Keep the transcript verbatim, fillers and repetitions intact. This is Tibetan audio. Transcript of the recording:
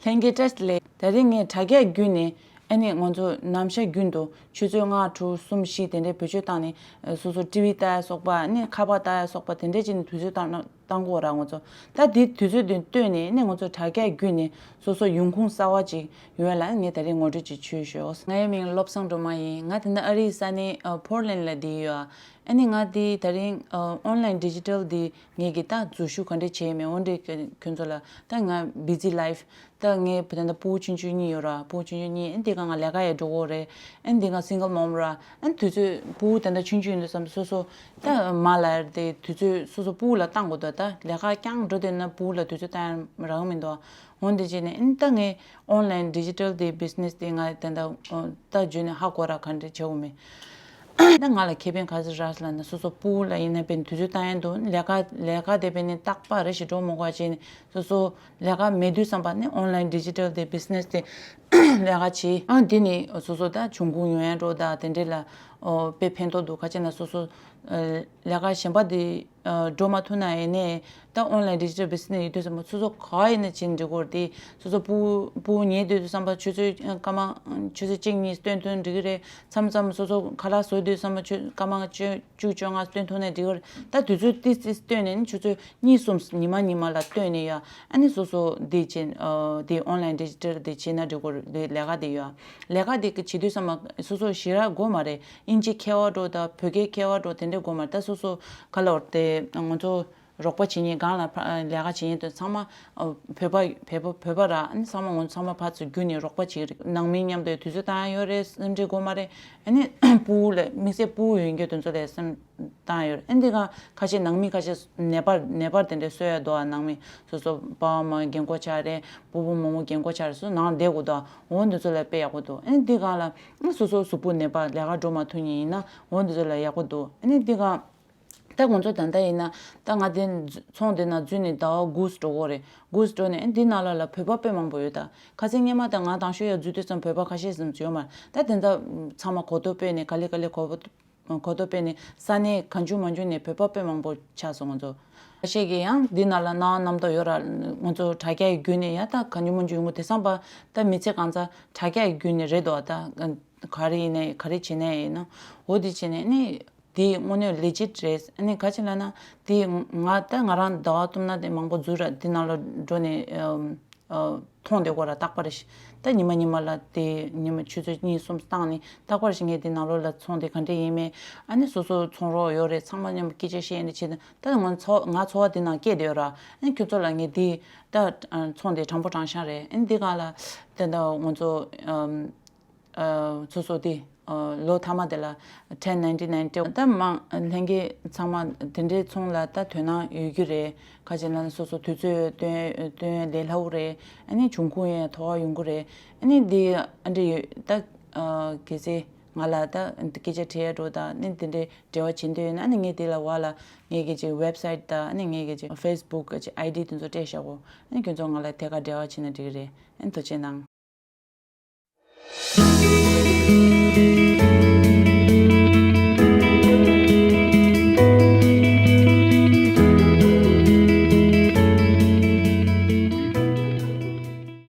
ལྷན་རྒྱས་བཀྲ་ཤིས་བདེ་ལེགས། ད་རིང་ངས་དྲ་རྒྱ་བརྒྱུད་ནས་ཨ་ནི་ང་ཚོ་ནམ་ཞག་རྒྱུན་དུ་ཆུ་ཚོད་ལྔ་དྲུག་གསུམ་བཞི་དེ་འདྲའི་བེད་སྤྱོད་བཏང་ནས་སོ་སོ་ཊི་ཝི་ལྟ་ཡ་སོགས་པ་ཨ་ནི་ཁ་པར་ལྟ་ཡ་སོགས་པ་དེ་འདྲའི་ཅིག་ནས་དུས་ཚོད་བཏང་ན་བཏང་གི་ཡོད་ར། ང་ཚོ་ད་དེ་དུས་ཚོད་དེ་བཏོན་ནས་ཨ་ནི་ང་ཚོ་དྲ་རྒྱ་བརྒྱུད་ནས་སོ་སོ་ཡོང་ཁུངས་གསར་བ་ཅིག་ཡོང་ཡ་ལ་ངས་ད་རིང་ངོ་སྤྲོད་ཅིག་ཞུས་ཞུ། ང་ཡི་མིང་བློ་བཟང་སྒྲོལ་མ་ཡིན། ང་ད་ལྟ་ཨ་རིའི་ས་གནས་ཨ་པོར་ལེན་ལ་བསྡད་ཡོད། ཨ་ནི་ང་དེ་ད་རིང་ཨ་ཨོན་ལན་ཌི་ཇི་ཊལ་དེ་ངེད་ཀྱིས་ད་འཛུལ་ཞུགས་ག་འདྲས་བྱས་མེད། འོན་ཏེ་ཁྱོད་ཚོ་ལ་ད་ང་བི་ཛི་ལའིཕ་ད་ངའི་བུ་ད་ལྟ་ཕྲུ་གུ་ཆུང་ཆུང་གཉིས་ཡོད་ར། ཕྲུ་གུ་ཆུང་ཆུང་གཉིས། ཨ་ནི་དེ་ག་ང་ལས་ཀ་ཡང་འགྲོ་གི་རེད། ཨ་ནི་དེ་ག་སིང་གལ་མོམ་ར། ཨ་ནི་དུས་ཚོད་ཕྲུ་གུ་ད་ལྟ་ཆུང་ཆུང་ཡིན་དུས་ཙམ་སོ་སོ་ད་མ་ལ་ཡར་དེ་དུས་ཚོད་སོ་སོ་ཕྲུ་གུ་ལ་བཏང་དགོས་འདུག་ད་ལས་ཀ་རྐྱང་འགྲོ་བསྡད་ན་ཕྲུ་གུ་ལ་དུས་ཚོད་བཏང་ཡ་རག་གི་མི་འདུག་འོན་ཏེ་བྱས་ནས་ཨ་ནི་ད་ངས་ཨོན་ལན་ཌི་ཇི་ཊལ་དེ་བི་ཛི་ནེ་སི་དེ་ང་ད་ལྟ་ད་བརྒྱུད་ནས་ཧ་གོ་ར་ག་འདྲས་བྱེད་འོང་མེད། ད་ང་ལ་ཁེ་ཕན་ག་ཚོད་རག་ལབ་ན་སོ་སོ་ཕྲུ་གུ་ལ་ཡིན་ན་དཔེ་དུས་ཚོད་བཏང་ཡ་འདུག་ལས་ཀ་ལས་ཀ་དེ་དཔེ་ནི་རྟག་པར་རེ་ཞིག་འགྲོ་མི་དགོས་བྱས་ནས་སོ་སོ་ལས་ཀ་མེད་དུས་ཙམ་པ་ནི་ཨོན་ལན་ཌི་ཇི་ཊལ་དེ་བི་ཛི་ནེ་སི་དེ་ལས་ཀ་བྱེད། ཨ་འདི་ནི་སོ་སོ་ད་འབྱུང་ཁུངས་ཡོང་ཡ་འགྲོ་ད་དེ་འདྲས་ལ་ཨོ་དཔེ་ཕན་ཐོགས་འདུག་ག་ཅི་ན་སོ་སོ་ལས་ཀ་གཞན་པ་དེ་འགྲོ་མ་ཐུབ་ན་ཡིན་ནའི་ད་ཨོན་ལན་ཌི་ཇི་ཊལ་བི་ཛི་ནེ་སི་ཡོད་དུས་ཙམ་པ་སོ་སོ་ག་ཡིན་ན་བྱེད་འགྲིག་གི་རེད། དེ་སོ་སོ་ཕྲུ་གུ་ཕྲུ་གུ་ཉལ་དུས་ཙམ་པ་ཆུ་ཚོད་སྐར་མ་ཆུ་ཚོད་གཅིག་གཉིས་སྟོན་ཐུབ་འགྲིག་གི་རེད། མཚམས་མཚམས་སོ་སོ་ཁ་ལག་བཟོ་དུས་ཙམ་པ་ཆུ་སྐར་མ་བཅུ་བཅུ་བཅོ་ལྔ་སྟོན་ཐུབ་ན་འགྲིག་གི་རེད། ད་དུས་ཚོད་ཏིག་ཙི་སྟོན་ནས་ནི་ཆུ་ཚོད་གཉིས་གསུམ་ཉི་མ་ཉི་མ་ལ་སྟོན་ནས་ཡ་ཨ་ནི་སོ་སོ་དེ་བྱེད་དེ་ཨོན་ལན་ཌི་ཇི་ཊལ་དེ་བྱེད་ན་འགྲིག་གི་རེད། དེ་ལས་ཀ་དེ་ཡ་ལས་ཀ་དེ་བྱེད་དུས་ཙམ་པ་སོ་སོ་ཞེ་དྲག་དགོས་མ་རེད། དབྱིན་ཇི་མཁས་པ་འགྲོ་ད་བོད་སྐད་མཁས་པ་འགྲོ་དེ་འདྲས་དགོས་མ་རེད། ད་སོ་སོ་ག་ལ་བར་དེ་ང་ཚོ་རོགས་པ་བྱེད་མཁན་སྒང་ལ་ཕ་ལས་ཀ་བྱེད་མཁན་དེ་ཚང་མ་ཨ་བོད་པ་བོད་པ་བོད་པ་ར། ཨ་ནི་ཚང་མ་ང་ཚོ་ཚང་མ་ཕར་ཚུར་བརྒྱུད་ནས་རོགས་པ་བྱེད་ཀྱི་རེད། ནང་མི་མཉམ་དུ་དུས་ཚོད་བཏང་ཡ་ཡོད་རེད། སེམས་ཁྲལ་དགོས་མ་རེད། ཨ་ནི་ཕྲུ་གུ་ལ་དམིགས་བསལ་ཕྲུ་གུ་ཡོད་མཁན་དེ་ཚོ་ལ་སེམས་བཏང་ཡ་ཡོད་རེད། ཨ་ནི་འདི་ག་ཁ་ཤས་ནང་མི་ཁ་ཤས་ནད་པ་ནད་པ་དེ་འདྲས་གསོ་ཡ་འདུག་ཨ་ནང་མི་སོ་སོ་པ་ཕ་མ་རྒན་གོག་ཆགས་རེད། ཕྲུ་གུ་མོ་མོ་རྒན་གོག་ཆགས་རེད། སོ་སོ་ནང་བསྡད་དགོས་འདུག་འོ་འདི་ཚོ་ལ་དཔེ་ཡག་པོ་འདུག་ཨ་ནི་འདི་ག་ལ་སོ་སོ་གཟུགས་པོ་ནད་པ་ལས་ཀ་འགྲོ་མ་ཐུབ་མཁན་ཡིན་ན་འོ་འདི་ཚོ་ལ་ཡག་པོ་འདུག་ཨ་ནི་འདི་ག་ད་ང་ཚོ་ད་ལྟ་ཡིན་ན་ད་ང་དེ་ཚོང་དེ་ན་འཛུལ་ནས་ཟླ་བ་དགུ་འགྲོ་གི་རེད། དགུ་འགྲོ་ནས་ཨ་འདི་ནང་ལོགས་ལ་བོད་པ་དཔེ་མང་པོ་ཡོད་ད། ཁ་སང་སྔོན་མ་ད་ང་དང་ཤོས་ཡ་འཛུལ་དུས་ཙམ་བོད་པ་ཁ་ཤས་ཙམ་ཡོད་མ་རེད། ད་དེ་འདྲ་ཚང་མ་གོ་རྟོགས་སྤེལ་ནས་ག་ལེ་ག་ལེ་གོ་གོ་རྟོགས་སྤེལ་ནས་ས་གནས་གང་བྱུང་མང་བྱུང་ནས་བོད་པ་དཔེ་མང་པོ་ཆགས་སོང་ང་ཚོ། ཁ་ཤས་ཀྱིས་ཡང་འདི་ནང་ལ་གནང་རྣམ་རྟོག་ཡོད་ར། ང་ཚོ་དྲ་རྒྱ་ཡི་བརྒྱུད་ནས་ཡ་ད་གང་བྱུང་མང་བྱུང་ཡོང་གི་དེང་སང་པ་ད་མི་ཚེ་གང་ཚ་དྲ་རྒྱ་ཡི་བརྒྱུད་ནས་རེད་དོ། ད་ག་རེ་ཡིན་ནའི་ག་རེ་བྱེད་ནའི་ཡིན་ན་འོ་དེ་བྱས་ནས་ནི། དེ་དངོས་གནས་ལེ་ཇིཊ་རེད། ཨ་ནི་ག་ཅི་ལབ་ན་དེ་ང་ད་ང་རང་ཟླ་བ་གཏུམ་ན་དེ་མང་པོ་འཛུལ་ར། དེ་ནང་ལ་འགྲོ་ནས་ཨ་ཨ་མཐོང་བསྡད་དགོས་ར། རྟག་པར་ཞིག་ད་ཉི་མ་ཉི་མ་ལ་དེ་ཉི་མ་ཆུ་ཚོད་གཉིས་གསུམ་བཏང་ནས་རྟག་པར་ཞིག་ངས་དེ་ནང་ལོགས་ལ་ཚོང་དེ་ག་འདྲས་ཡིན་མིན། ཨ་ནི་སོ་སོ་ཚོང་རོགས་ཡོད་རེད། ཚང་མ་མཉམ་པོ་སྐད་ཆ་བཤད་ནས་བྱེད་ད་ད་ང་ཚོ་ང་འཚོ་བ་དེ་ནང་སྐྱེས་བསྡད་ཡོད་ར། ཨ་ནི་ཁྱོད་ཚོ་ལ་ངས་དེ་ད་ཚོང་དེ་དྲང་པོ་དྲང་བཞག་རེད། ཨ་ནི་དེ་ག་ལ་དེ་ད་ང་ཚོ་ཨམ། ཨ་སོ་སོ་དེ་ཨ་ལོ་མཐའ་མ་དེ་ལ་ཊེན་ནའིན་ཊི་ནའིན་ཊི་ད་མང་ལྷན་རྒྱས་ཚང་མ་དེ་འདྲའི་ཚོང་ལ་ད་དོ་སྣང་ཡོད་རྒྱུ་རེད། ཁ་ཅིག་ལ་སོ་སོ་དུས་ཚོད་སྟོན་སྟོན་ལས་སླ་བོ་རེད། ཨ་ནི་འབྱུང་ཁུངས་ཡང་མཐོ་བ་ཡོང་གི་རེད། ཨ་ནི་འདི་ཨ་འདྲ་ཡོད་ད། ཨ་གལ་སྲིད་ང་ལ་ད་སྐད་ཆ་དྲི་ཡ་འགྲོ་ད་ཨ་ནི་དེ་འདྲའི་འབྲེལ་བ་བྱེད་འདོད་ཡོད་ན་ཨ་ནི་ངས་དེ་ལ་བ་ལ་ངས་སྐད་ཅིག་ཝེབ་སའིཊ་ད་ཨ་ནི་ངས་སྐད་ཅིག་ཕེ་སི་བུག་གི་ཅིག་ཨའི་ཌི་དེ་ཚོ་སྤྲད་བཞག་གོ་ཨ་ནི་ཁྱོད་ཚོ་ང་ལ་ཐད་ཀར་འབྲེལ་བ་བྱེད་ན་འགྲིག་གི་རེད། ཨ་ནི་ཐུགས་རྗེ་གནང་།